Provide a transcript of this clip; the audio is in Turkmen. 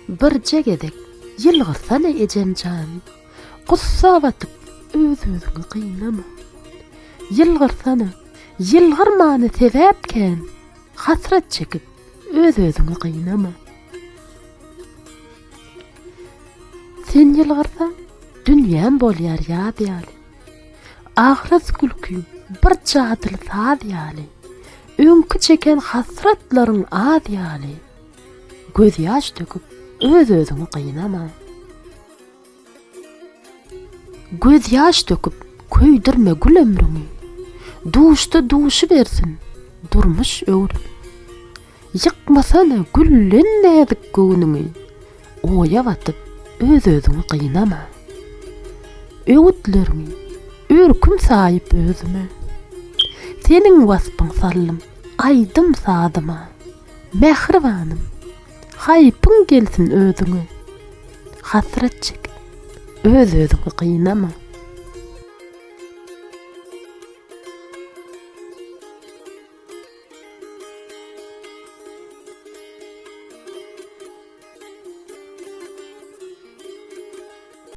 Birje gezek ýylgyrsana ejem jan. Gussa batyp öz-özüňi gynama. Ýylgyrsana, ýylgyrmana sebäp kän, Hasrat çekip öz-özüňi gynama. Sen ýylgyrsaň, dünýäm bolýar ýaz ýaly. Agras gülkiň bir jadyly saz ýaly. Öňki çeken hasratlaryň az ýaly. Gözýaş döküp öz-özüňi gynama. Gözýaş döküp köýdürme gül ömrüňi. Duşda duşubersin durmuş öwrümi. Ýykmasana güllen näzik göwnüňi, Oýa batyp, öz-özüňi gynama. Öwütleriňi örküm saýyp özüme, Seniň waspyň saldym aýdym-sazyma. Mähribanym, haýpyň gelsin özüňe, Hasrat çekip, öz-özüňi gynama.